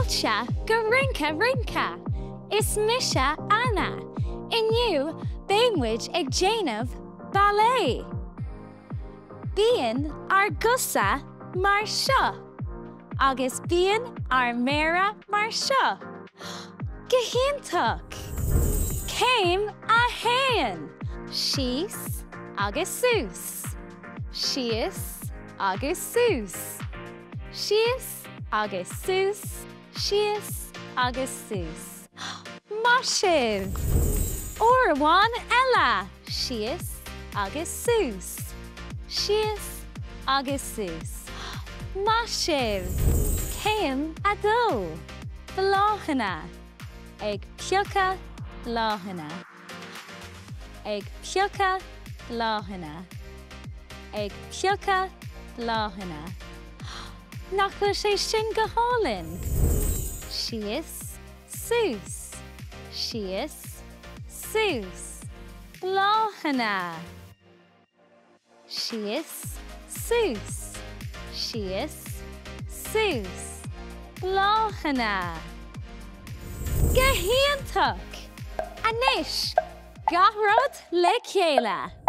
Fáilte go Rince Rince! Is mise Anna. Inniu beidh muid ag déanamh ballet. Bíonn ár gcosa mar seo agus bíonn ár méara mar seo. Go hiontach! Céim 1, Síos agus suas, síos agus suas, síos agus suas, síos agus suas. Maith sibh! Uair amháin eile! Síos agus suas, síos agus suas. Maith sibh! Céim 2, Bláthanna. Ag piocadh bláthanna. Ag piocadh bláthanna. Ag piocadh bláthanna. Nach bhfuil sé sin go hálainn? Síos, suas, síos, suas. Bláthanna. Síos, suas, síos, suas. Bláthanna. Go hiontach! Anois, gach rud le chéile!